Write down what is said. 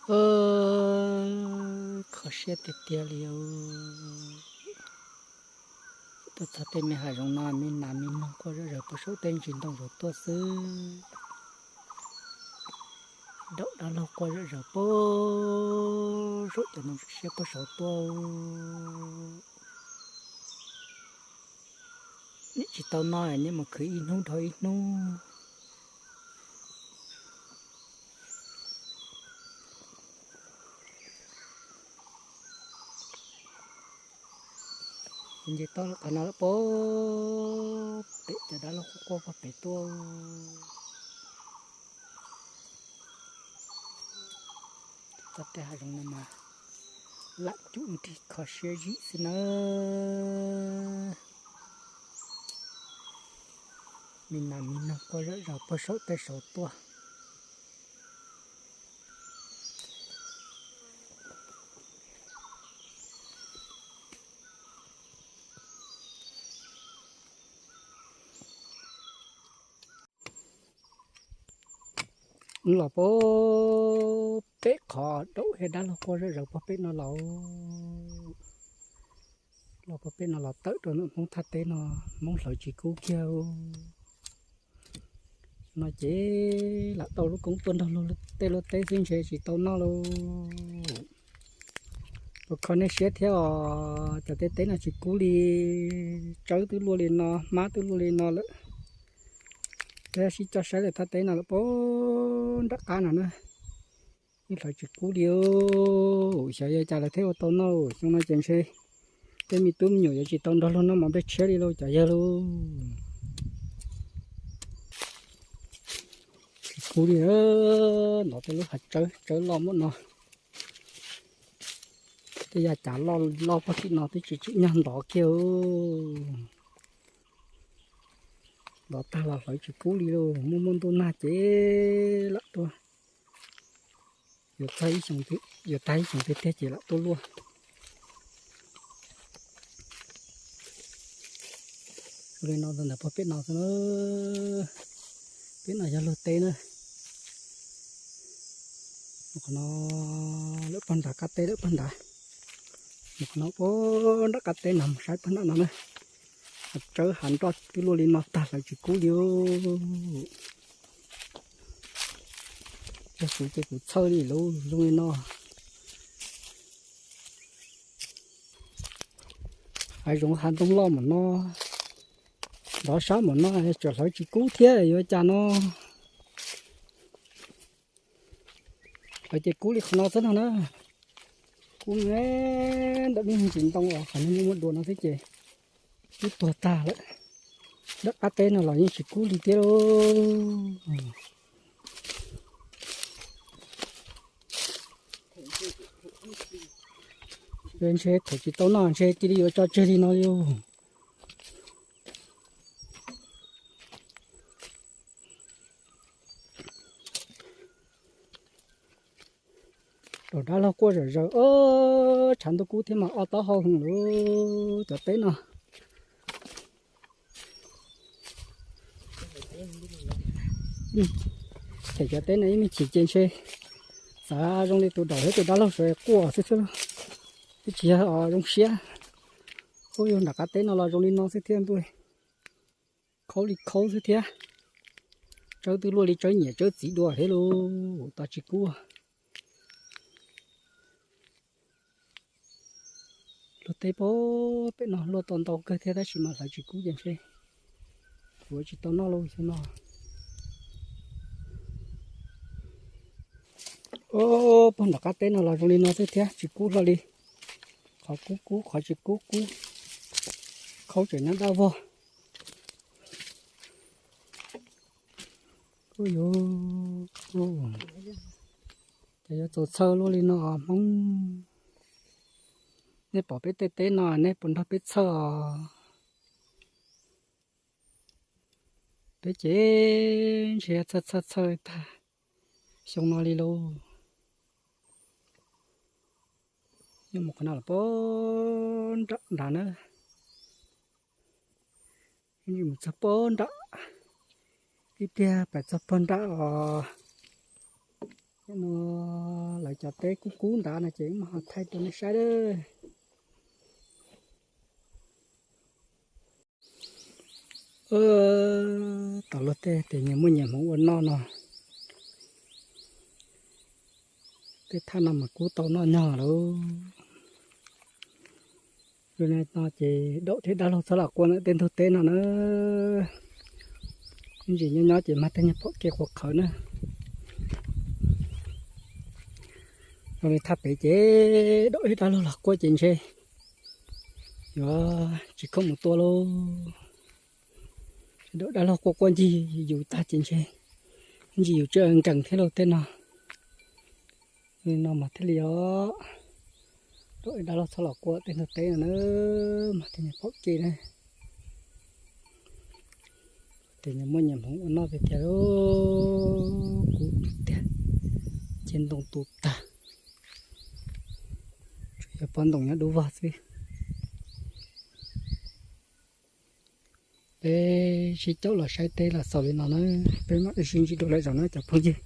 Kho siab tiag tiag li. Tuaj txog tej me hav zoov no me nas me noog quaj zom zaws puag saum tej ntsis ntoo saud tuaj xwb. Daum dab laug quaj zom zaws puag saum cov ntoo siab puag saud tuaj. Nim tsis tau noj, nim mus khwv ib hnub dhau ib hnub. Nce toj qhov no lawm puag pem, cov dab laug quaj quaj puag pem tuaj. Txog tej hav zoov no mas lam cuj nrig kho siab zim xwb nawb. Me nas me noog quaj zom zaws puag saum tej saud tuaj. Los puag pem qhov daum thiab dab laug quaj zom zaws puag pem no los. Los puag pem no los tawm rau ntawm Hmoob thaj teb no, Hmoob hlawv tsis kub kiag. No ces lam tau lub koob tuaj nrog luag tej luag teb xwb ntshe tsis tau noj lauj. Puas kho nej siab thiab os, cov tej teb no tsis kub li. Tsawb twb luaj li no, hmab twb luaj li no lawm. Peb sib coj saib lawm thaj teb no lawm puag nram qab no na. Yeej hlawv tsis kub li. Xyov yog cas lawv thiaj ua tau noj, xyoo no ces ntshe tej me tub me nyuam yuav tsis tau nrog luag noj mov nplej tshiab li lauj cov yawg lauj. Tsis kub li. Ntov tej lub hav tsawb, tsawb loj muaj no. Tej yav cav loj loj puag tim no twb tsis tsim nyog ntov kiag. Ntov tag los hlawv tsis kub li lauj, muaj muaj ntuj nag ces lam tuaj. Yuav tag ib xyoos tiag tiag ces lam tuaj luaj. Li no ntawm puag pem no xwb na. Pem no yog luag teb na. Qhov no lawm puag nram qab teb lawm puag nrad. Qhov no puag nram qab teb no mus saib puag nram no na. Tsawb hav nroj twb luaj li no tag hlawv tsis kub li. Yog kuv ces kuv txhawj li lauj, zoo li no. Hav zoov hav ntoo loj mam no, nrov sab mam no, tseem hlawv tsis kub thiab yuav cas no. Hlawv ces kub li qhov no xwb no na. Kub me ntawm lub ntsis ntoo uas qhov no muaj muaj dua no xwb ces twb tuag tag lawm. Nram qab teb no los yeej tsis kub li thiab lauj. Ntshe thaum tsis tau noj ntshe cia li yuav tso tseg li no li. Daum dab laug quaj zom zaws, tshav ntuj kub thiab mas o taub hau heev lauj cov teb no. Them cov teb no ib me chim ces ntshe xav zoo li tus daum thiab tus dab laug sawv quaj xwb xwb, twb tsis yog zoo siab. Ub, yog nram qab teb no los zoo li no xwb thiab ntuj, khaub li khaub xwb thiab. Tsawb twb luaj li tsawb nyiam tsawb txiv dua thiab lauj, tos tsis kub. Luag teb puag pem no luaj tau ntau kawg thiab tab sis mas hlawv tsis kub ces ntshe kuv tsis tau noj lauj xyoo no. Puag nram qab teb no los zoo li no xwb thiab tsis kub hlo li. Qhov kub kub qhov tsis kub kub. Khaub tseem nyob dab vog. Ub yuv, ces yuav txaus txhawj luaj li no Hmoob. Nej pom peb tej teb no nej puas nrog peb txhawj os? Peb ces ntshe txhawj txhawj txhawj tag xyoo no li lauj. Yuav mus qhov no los puag nram nrad na. Mus txog puag nram, ib pliag pais txog puag nram os. No lawv cov teb kub kub nrad no ces wb mam ho thaij rau nej saib lawm. Tau luag tej tias nyias muaj nyias hmoov ua noj no, tej thaj no mas kub tau noj nyog lauj. Lub no ces daum thiab dab laug txhob los qua ntawm tej ntug teb no na. Ib ntsis nyob nyob ces mag tej niag pom kev quav qhawv na. Zoo li thaj pem ces daum thiab dab laug los qua ces ntshe yuav tsis khoom mus tua lauj. Daum dab laug qua qua ncig yus tag ces ntshe ntsis yus tsis nkees thiab lauj tej no. Li no mas thiaj li os. Daum dab laug txhob los qua tej ntug teb no na, mag tej niag pom kev na. Tej niag muaj nyias hmoov ua noj tiag tiag, kub tiag, ceg ntoo tu tag, tsuas yog pob ntoo nyob dub vog xwb. Peb sib caum los saib teb los xaus li no na, peb mam sib ntsib dua lwm zaus na cov phooj ywg.